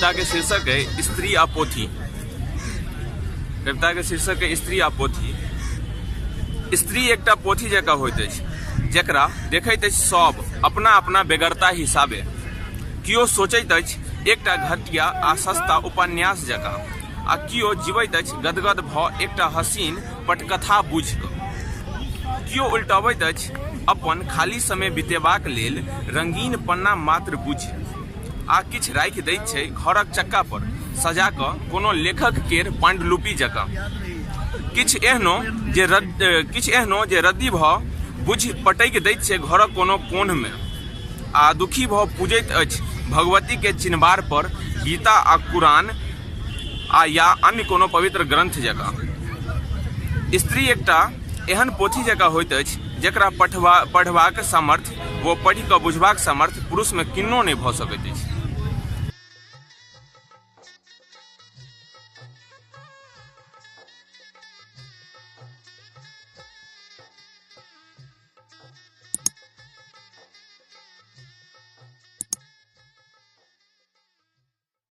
कविता के शीर्षक है स्त्री आ पोथी। कविता के शीर्षक है स्त्री आ पोथी। स्त्री एकटा पोथी जकाँ होइत अछि जकरा देखैत अछि सब अपना अपना बेगरता हिसाबे। कियो सोचैत अछि एकटा घटिया आ सस्ता उपन्यास जकाँ आ कियो जीबैत अछि गदगद भऽ एकटा हसीन पटकथा बुझि कऽ। कियो उलटबैत अछि अपन खाली समय बितेबाक लेल रंगीन पन्ना मात्र बुझि आ किछु राखि दैत छै घरक चक्का पर सजा कऽ कोनो लेखक केर पाण्डुलिपि जकाँ। किछु एहनो जे किछु एहनो जे रद्दी भऽ बुझि पटकि दैत छै घरक कोनो कोन्हमे आ दुखी भऽ पूजैत अछि भगवती के चिनबार पर गीता आ कुरान आ या अन्य कोनो पवित्र ग्रंथ जकाँ। स्त्री एकटा एहन पोथी जकाँ होइत अछि जकरा पठबा पढ़बाक सामर्थ्य व पढ़ि कऽ बुझबाक सामर्थ्य पुरुषमे किन्नो नहि भऽ सकैत अछि।